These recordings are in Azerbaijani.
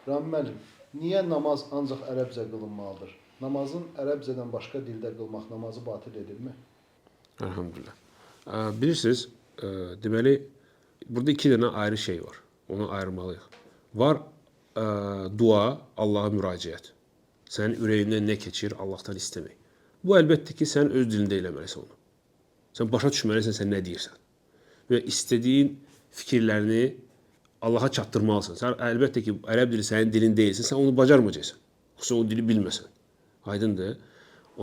Rami müəllim, niyə namaz ancaq ərəbcə qılınmalıdır? Namazın ərəbcədən başqa dildə qılmaq namazı batil edirmi? Elhamdülillah. Bilirsiniz, deməli, burada iki dənə ayrı şey var. Onu ayırmalıyıq. Var dua, Allaha müraciət. Sənin ürəyindən nə keçir, Allahdan istəmək. Bu əlbəttə ki, sən öz dilində eləməlisən onu. Sən başa düşməlisən sən nə deyirsən. Və istədiyin fikirlərini Allaha çatdırmalısan. Sən əlbəttə ki, ərəb dili sənin dilin deyilsə, sən onu bacarmayacaqsan. Xüsusən o dili bilməsən. Aydındır?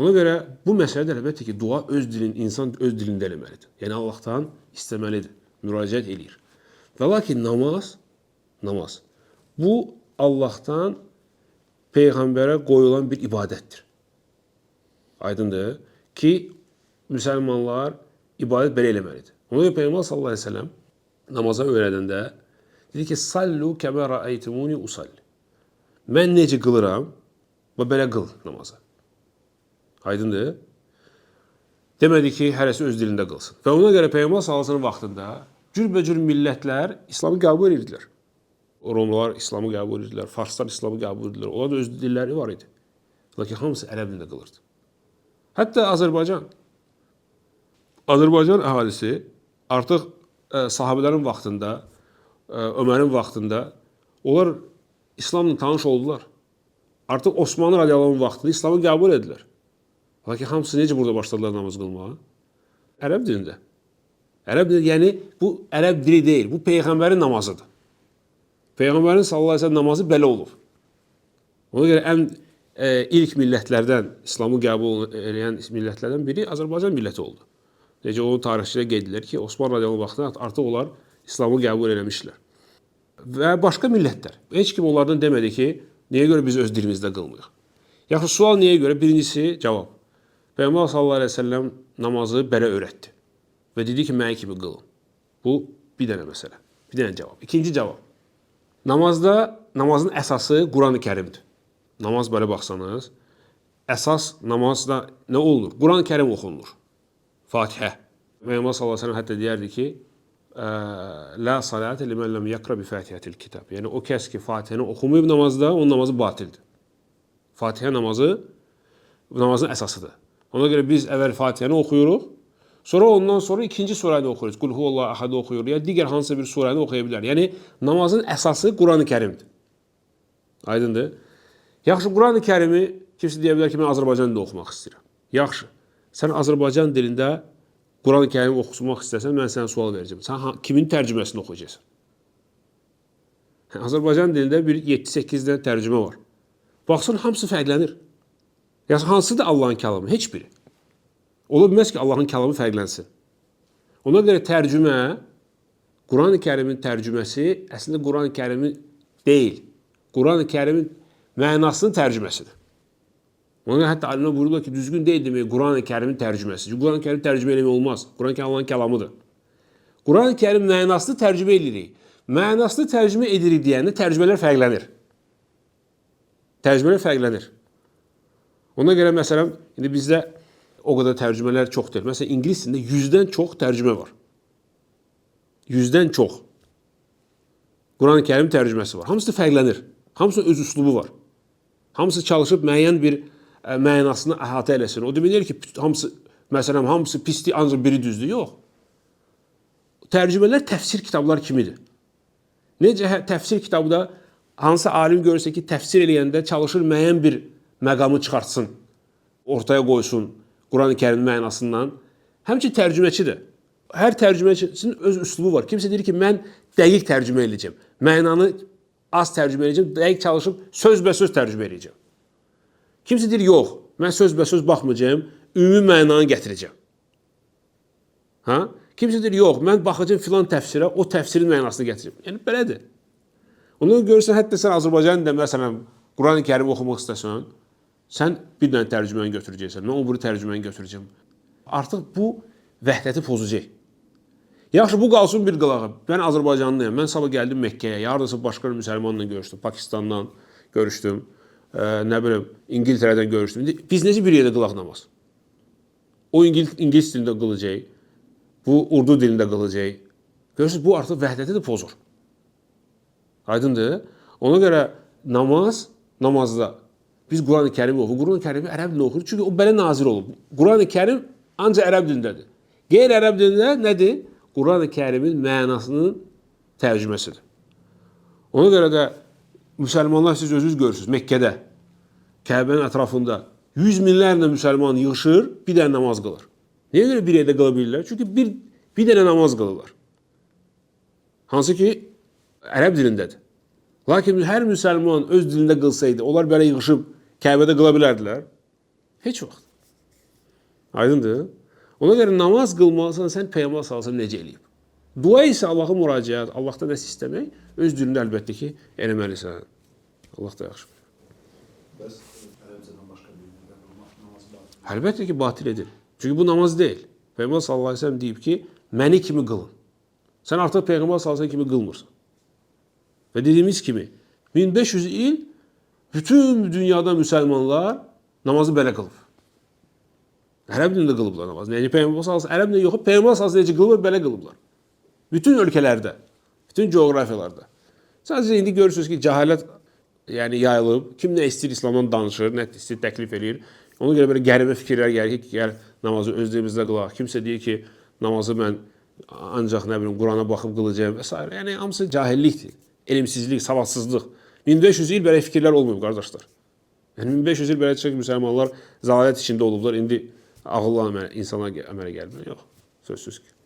Ona görə bu məsələdə əlbəttə ki, dua öz dilin, insan öz dilində eləməlidir. Yəni Allahdan istəməlidir, müraciət eləyir. Və lakin namaz, namaz bu Allahdan peyğəmbərə qoyulan bir ibadətdir. Aydındır ki, müsəlmanlar ibadət belə eləməlidir. Ona görə Peyğəmbər sallallahu əleyhi və səlləm namaza öyrədəndə dedi ki, sallu kəmə rəəytumuni usalli. Mən necə qılıram, və belə qıl namazı. Aydındır? Demədi ki, hərəsi öz dilində qılsın. Və ona görə Peyğəmbər sallallahu əleyhi və səlləm vaxtında cürbəcür millətlər İslamı qəbul edirdilər. Romlular İslamı qəbul edirdilər, Farslar İslamı qəbul edirdilər. Onların da öz dilləri var idi. Lakin hamısı ərəb dilində qılırdı. Hətta Azərbaycan. Azərbaycan əhalisi artıq sahabələrin vaxtında, Ömərin vaxtında onlar İslamla tanış oldular. Artıq Osmanlı radiyallahu anh vaxtında İslamı qəbul etdilər. Lakin hamısı necə burada başladılar namaz qılmağa? Ərəb dilində. Ərəb dili, yəni bu ərəb dili deyil, bu peyğəmbərin namazıdır. Peyğəmbərin sallallahu əleyhi və səlləm namazı belə olub. Ona görə ən ilk millətlərdən, İslamı qəbul edən millətlərdən biri Azərbaycan milləti oldu. Necə onun tarixçilər qeyd edirlər ki, Osman radiyallahu anh vaxtında artıq onlar İslamı qəbul eləmişdilər. Və başqa millətlər. Heç kim onlardan demədi ki, niyə görə biz öz dilimizdə qılmırıq? Yaxşı, sual niyə görə? Birincisi cavab. Peyğəmbər sallallahu əleyhi və səlləm namazı belə öyrətdi və dedi ki, mənə kimi qılın. Bu bir dənə məsələ, bir dənə cavab. İkinci cavab. Namazda namazın əsası Qurani-Kərimdir. Namaz belə baxsanız, əsas namazda nə olunur? Quran-Kərim oxunulur. Fatihə. Peyğəmbər sallallahu əleyhi və səlləm hətta deyərdi ki, la salate limen lem yakra bi fatihatil kitab. Yəni o kəs ki Fatihəni oxumayıb namazda, onun namazı batildir. Fatihə namazı namazın əsasıdır. Ona görə biz əvvəl Fatihəni oxuyuruq, sonra ondan sonra ikinci surəni oxuyuruq. Qul huvallahu ahad oxuyuruq ya digər hansısa bir surəni oxuya bilər. Yəni namazın əsası Qurani-Kərimdir. Aydındır? Yaxşı, Qurani-Kərimi kimsə deyə bilər ki, mən Azərbaycan dilində oxumaq istəyirəm. Yaxşı. Sən Azərbaycan dilində Quran-ı Kərimi oxumaq istəsən, mən sənə sual verəcəm. Sən kimin tərcüməsini oxuyacaqsan? Azərbaycan dilində bir 7-8 dənə tərcümə var. Baxsan, hamısı fərqlənir. Yəni, hansıdır Allahın kəlamı? Heç biri. Ola bilməz ki, Allahın kəlamı fərqlənsin. Ona görə tərcümə, Quran-ı Kərimin tərcüməsi əslində Quran-ı Kərimin deyil. Quran-ı Kərimin mənasının tərcüməsidir. Ona görə hətta alimlər buyururlar ki, düzgün deyil demək Quran-ı Kərimin tərcüməsi. Çünki Quran-ı Kərim tərcümə eləmək olmaz. Quran-ı Kərim Allahın kəlamıdır. Quran-ı Kərim mənasını tərcümə edirik. Mənasını tərcümə edirik deyəndə tərcümələr fərqlənir. Tərcümələr fərqlənir. Ona görə məsələn, indi bizdə o qədər tərcümələr çox deyil. Məsələn, ingilis dilində 100-dən çox tərcümə var. 100-dən çox. Quran-ı Kərim tərcüməsi var. Hamısı da fərqlənir. Hamısının öz üslubu var. Hamısı çalışıb müəyyən bir mənasını əhatə eləsin. O demək deyil ki, hamısı, məsələn, hamısı pisdir, ancaq biri düzdür. Yox. Tərcümələr təfsir kitablar kimidir. Necə təfsir kitabda hansı alim görürsə ki, təfsir eləyəndə çalışır müəyyən bir məqamı çıxartsın, ortaya qoysun Quran-ı Kərimin mənasından. Həmçinin tərcüməçidir. Hər tərcüməçinin öz üslubu var. Kimsə deyir ki, mən dəqiq tərcümə eləyəcəm. Mənanı az tərcümə eləyəcəm, dəqiq çalışıb sözbəsöz tərcümə eləyəcəm. Kimsə deyir, yox, mən sözbəsöz baxmayacağam, ümumi mənanı gətirəcəm. Ha? Kimsə deyir, yox, mən baxacağam filan təfsirə, o təfsirin mənasını gətirəcəm. Yəni, belədir. Ondan görürsən, hətta sən Azərbaycan dilində, məsələn, Quran-ı Kərim oxumaq istəsən, sən bir dənə tərcüməni götürəcəksən, mən o biri tərcüməni götürəcəm. Artıq bu vəhdəti pozacaq. Yaxşı, bu qalsın bir qılağa. Mən Azərbaycanlıyam, mən sabah gəldim Məkkəyə, hardasa başqa bir müsəlmanla görüşdüm, Pakistandan görüşdüm, nə bilim, İngiltərədən görüşdüm. İndi biz necə bir yerdə qılaq namaz? O ingilis dilində qılacaq, bu urdu dilində qılacaq. Görürsünüz, bu artıq vəhdəti də pozur. Aydındır? Ona görə namaz, namazda biz Quran-ı Kərimi oxuyuruq. Quran-ı Kərimi ərəb dilində oxuyuruq. Çünki o belə nazil olub. Quran-ı Kərim ancaq ərəb dilindədir. Qeyri-ərəb dilində nədir? Quran-ı Kərimin mənasının tərcüməsidir. Ona görə də müsəlmanlar siz özünüz görürsünüz Məkkədə, Kəbənin ətrafında yüz minlərlə müsəlman yığışır, bir dənə namaz qılır. Niyə görə bir yerdə qıla bilirlər? Çünki bir dənə namaz qılırlar. Hansı ki, ərəb dilindədir. Lakin hər müsəlman öz dilində qılsaydı, onlar belə yığışıb Kəbədə qıla bilərdilər? Heç vaxt. Aydındır? Ona görə namaz qılmalısan, sən Peyğəmbər sallallahu əleyhi və səlləm necə eləyib? Dua isə Allaha müraciət, Allahdan nəsə istəmək, öz dilində əlbəttə ki, eləməlisən. Allah da yaxşı bilir. Bəs ərəbcədən başqa bir dildə qılmaq namazı batil. Əlbəttə ki, batil edir. Çünki bu namaz deyil. Peyğəmbər sallallahu əleyhi və səlləm deyib ki, məni kimi qılın. Sən artıq Peyğəmbər sallallahu əleyhi və səlləm kimi qılmırsan. Və dediyimiz kimi 1500 il bütün dünyada müsəlmanlar namazı belə qılıb. Ərəb dilində qılıblar namazı. Yəni Peyğəmbər sallallahu əleyhi və səlləm ərəb dilində yox, Peyğəmbər sallallahu əleyhi və səlləm necə qılıb belə qılıblar. Bütün ölkələrdə, bütün coğrafiyalarda. Sadəcə indi görürsünüz ki, cəhalət yəni yayılıb. Kim nə istəyir İslamdan danışır, nə istəyir təklif eləyir. Ona görə belə qəribə fikirlər gəlir ki, gəl namazı öz dilimizdə qılaq. Kimsə deyir ki, namazı mən ancaq nə bilim Qurana baxıb qılacağam və s. Yəni hamısı cahillikdir, elmsizlik, savadsızlıq. 1500 il belə fikirlər olmayıb qardaşlar. Yəni 1500 il belə çıxır müsəlmanlar zəlalət içində olublar. İndi ağıllı əməl, insanlar əmələ gəliblər. Yox, sözsüz ki.